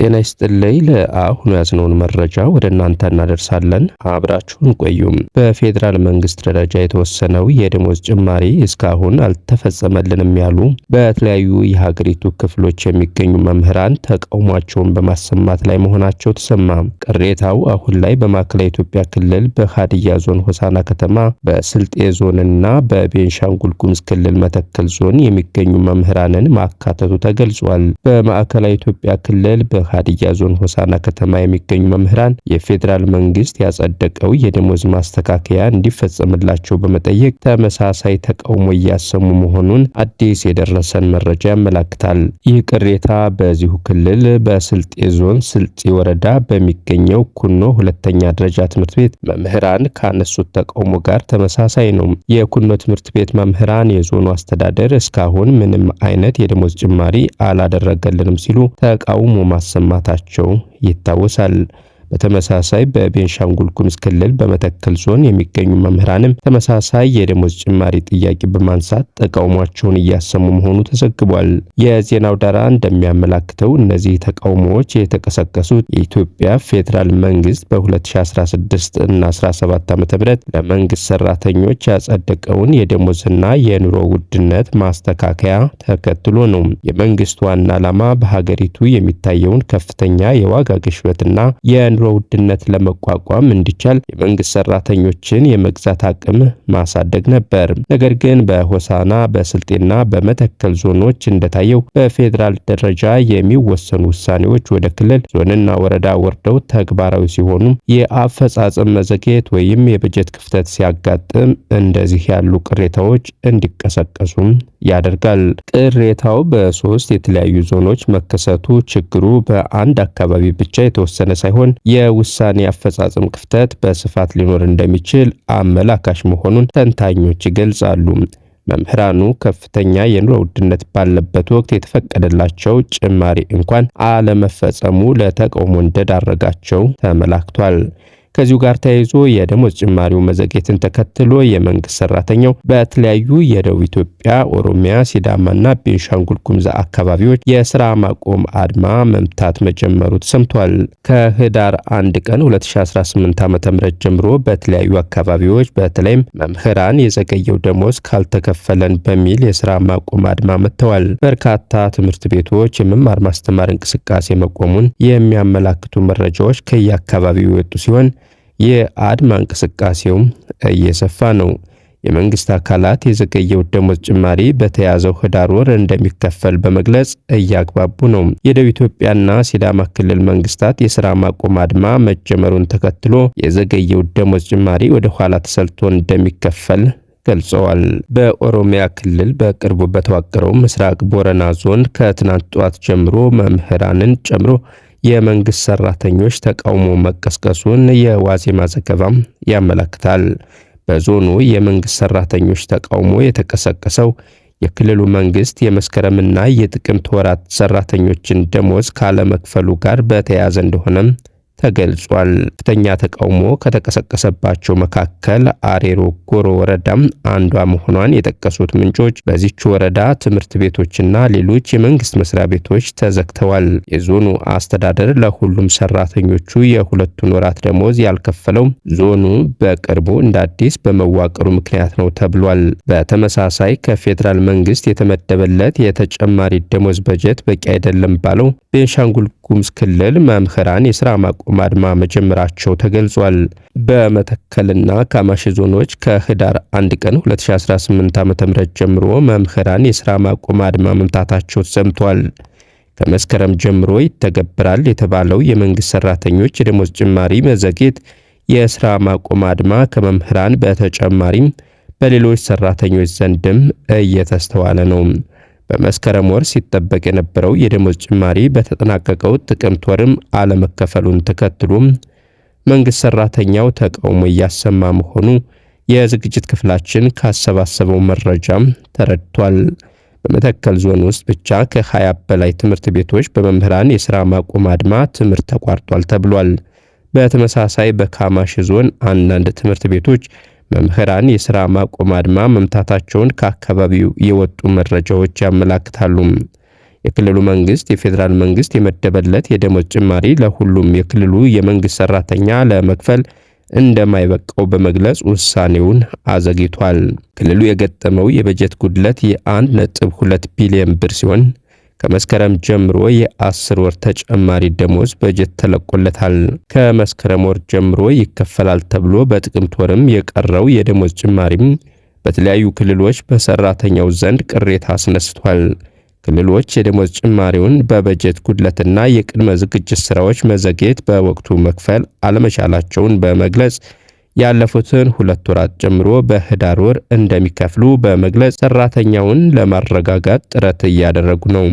ጤና ይስጥልኝ። ለአሁኑ ያዝነውን መረጃ ወደ እናንተ እናደርሳለን። አብራችሁን ቆዩም። በፌዴራል መንግስት ደረጃ የተወሰነው የደሞዝ ጭማሪ እስካሁን አልተፈጸመልንም ያሉ በተለያዩ የሀገሪቱ ክፍሎች የሚገኙ መምህራን ተቃውሟቸውን በማሰማት ላይ መሆናቸው ተሰማ። ቅሬታው አሁን ላይ በማዕከላዊ ኢትዮጵያ ክልል በሀዲያ ዞን ሆሳና ከተማ፣ በስልጤ ዞንና በቤንሻንጉል ጉሙዝ ክልል መተከል ዞን የሚገኙ መምህራንን ማካተቱ ተገልጿል። በማዕከላዊ ኢትዮጵያ ክልል በሀዲያ ዞን ሆሳና ከተማ የሚገኙ መምህራን የፌዴራል መንግስት ያጸደቀው የደሞዝ ማስተካከያ እንዲፈጸምላቸው በመጠየቅ ተመሳሳይ ተቃውሞ እያሰሙ መሆኑን አዲስ የደረሰን መረጃ ያመላክታል። ይህ ቅሬታ በዚሁ ክልል በስልጤ ዞን ስልጤ ወረዳ በሚገኘው ኩኖ ሁለተኛ ደረጃ ትምህርት ቤት መምህራን ካነሱት ተቃውሞ ጋር ተመሳሳይ ነው። የኩኖ ትምህርት ቤት መምህራን የዞኑ አስተዳደር እስካሁን ምንም አይነት የደሞዝ ጭማሪ አላደረገልንም ሲሉ ተቃውሞ ማሰማታቸው ይታወሳል። በተመሳሳይ በቤንሻንጉል ጉሙዝ ክልል በመተከል ዞን የሚገኙ መምህራንም ተመሳሳይ የደሞዝ ጭማሪ ጥያቄ በማንሳት ተቃውሟቸውን እያሰሙ መሆኑ ተዘግቧል። የዜናው ዳራ እንደሚያመላክተው እነዚህ ተቃውሞዎች የተቀሰቀሱት የኢትዮጵያ ፌዴራል መንግስት በ2016 እና 17 ዓ.ም ለመንግስት ሰራተኞች ያጸደቀውን የደሞዝና የኑሮ ውድነት ማስተካከያ ተከትሎ ነው። የመንግስት ዋና ዓላማ በሀገሪቱ የሚታየውን ከፍተኛ የዋጋ ግሽበትና የኑሮ ውድነት ለመቋቋም እንዲቻል የመንግስት ሰራተኞችን የመግዛት አቅም ማሳደግ ነበር። ነገር ግን በሆሳና፣ በስልጤና በመተከል ዞኖች እንደታየው በፌዴራል ደረጃ የሚወሰኑ ውሳኔዎች ወደ ክልል፣ ዞንና ወረዳ ወርደው ተግባራዊ ሲሆኑ የአፈጻጸም መዘግየት ወይም የበጀት ክፍተት ሲያጋጥም እንደዚህ ያሉ ቅሬታዎች እንዲቀሰቀሱም ያደርጋል። ቅሬታው በሶስት የተለያዩ ዞኖች መከሰቱ ችግሩ በአንድ አካባቢ ብቻ የተወሰነ ሳይሆን የውሳኔ አፈጻጸም ክፍተት በስፋት ሊኖር እንደሚችል አመላካሽ መሆኑን ተንታኞች ይገልጻሉ። መምህራኑ ከፍተኛ የኑሮ ውድነት ባለበት ወቅት የተፈቀደላቸው ጭማሪ እንኳን አለመፈጸሙ ለተቃውሞ እንደዳረጋቸው ተመላክቷል። ከዚሁ ጋር ተያይዞ የደሞዝ ጭማሪው መዘግየትን ተከትሎ የመንግስት ሰራተኛው በተለያዩ የደቡብ ኢትዮጵያ፣ ኦሮሚያ፣ ሲዳማና ቤንሻንጉል ጉሙዝ አካባቢዎች የስራ ማቆም አድማ መምታት መጀመሩ ተሰምቷል። ከህዳር 1 ቀን 2018 ዓ.ም ጀምሮ በተለያዩ አካባቢዎች በተለይም መምህራን የዘገየው ደሞዝ ካልተከፈለን በሚል የስራ ማቆም አድማ መጥተዋል። በርካታ ትምህርት ቤቶች የመማር ማስተማር እንቅስቃሴ መቆሙን የሚያመላክቱ መረጃዎች ከየአካባቢው የወጡ ሲሆን የአድማ እንቅስቃሴውም እየሰፋ ነው። የመንግስት አካላት የዘገየው ደሞዝ ጭማሪ በተያዘው ህዳር ወር እንደሚከፈል በመግለጽ እያግባቡ ነው። የደቡብ ኢትዮጵያና ሲዳማ ክልል መንግስታት የስራ ማቆም አድማ መጀመሩን ተከትሎ የዘገየው ደሞዝ ጭማሪ ወደ ኋላ ተሰልቶ እንደሚከፈል ገልጸዋል። በኦሮሚያ ክልል በቅርቡ በተዋቀረው ምስራቅ ቦረና ዞን ከትናንት ጠዋት ጀምሮ መምህራንን ጨምሮ የመንግስት ሰራተኞች ተቃውሞ መቀስቀሱን የዋዜማ ዘገባም ያመለክታል። በዞኑ የመንግስት ሰራተኞች ተቃውሞ የተቀሰቀሰው የክልሉ መንግስት የመስከረምና የጥቅምት ወራት ሰራተኞችን ደሞዝ ካለመክፈሉ ጋር በተያያዘ እንደሆነም ተገልጿል። ከፍተኛ ተቃውሞ ከተቀሰቀሰባቸው መካከል አሬሮ ጎሮ ወረዳም አንዷ መሆኗን የጠቀሱት ምንጮች በዚች ወረዳ ትምህርት ቤቶችና ሌሎች የመንግስት መስሪያ ቤቶች ተዘግተዋል። የዞኑ አስተዳደር ለሁሉም ሰራተኞቹ የሁለቱን ወራት ደሞዝ ያልከፈለው ዞኑ በቅርቡ እንደ አዲስ በመዋቀሩ ምክንያት ነው ተብሏል። በተመሳሳይ ከፌዴራል መንግስት የተመደበለት የተጨማሪ ደሞዝ በጀት በቂ አይደለም ባለው ቤንሻንጉል ጉሙዝ ክልል መምህራን የስራ ማቆም አድማ መጀመራቸው ተገልጿል። በመተከልና ካማሺ ዞኖች ከህዳር 1 ቀን 2018 ዓ.ም ጀምሮ መምህራን የስራ ማቆም አድማ መምታታቸው ተሰምቷል። ከመስከረም ጀምሮ ይተገበራል የተባለው የመንግስት ሰራተኞች የደሞዝ ጭማሪ መዘግየት የስራ ማቆም አድማ ከመምህራን በተጨማሪም በሌሎች ሰራተኞች ዘንድም እየተስተዋለ ነው። በመስከረም ወር ሲጠበቅ የነበረው የደሞዝ ጭማሪ በተጠናቀቀው ጥቅምት ወርም አለመከፈሉን ተከትሎም መንግስት ሰራተኛው ተቃውሞ እያሰማ መሆኑ የዝግጅት ክፍላችን ካሰባሰበው መረጃም ተረድቷል። በመተከል ዞን ውስጥ ብቻ ከ20 በላይ ትምህርት ቤቶች በመምህራን የስራ ማቆም አድማ ትምህርት ተቋርጧል ተብሏል። በተመሳሳይ በካማሺ ዞን አንዳንድ ትምህርት ቤቶች መምህራን የስራ ማቆም አድማ መምታታቸውን ከአካባቢው የወጡ መረጃዎች ያመላክታሉ። የክልሉ መንግስት የፌዴራል መንግስት የመደበለት የደሞዝ ጭማሪ ለሁሉም የክልሉ የመንግስት ሰራተኛ ለመክፈል እንደማይበቃው በመግለጽ ውሳኔውን አዘግይቷል። ክልሉ የገጠመው የበጀት ጉድለት የ1.2 ቢሊዮን ብር ሲሆን ከመስከረም ጀምሮ የ10 ወር ተጨማሪ ደሞዝ በጀት ተለቆለታል። ከመስከረም ወር ጀምሮ ይከፈላል ተብሎ በጥቅምት ወርም የቀረው የደሞዝ ጭማሪም በተለያዩ ክልሎች በሰራተኛው ዘንድ ቅሬታ አስነስቷል። ክልሎች የደሞዝ ጭማሪውን በበጀት ጉድለትና የቅድመ ዝግጅት ስራዎች መዘግየት በወቅቱ መክፈል አለመቻላቸውን በመግለጽ ያለፉትን 2 ወራት ጨምሮ በህዳር ወር እንደሚከፍሉ በመግለጽ ሰራተኛውን ለማረጋጋት ጥረት እያደረጉ ነው።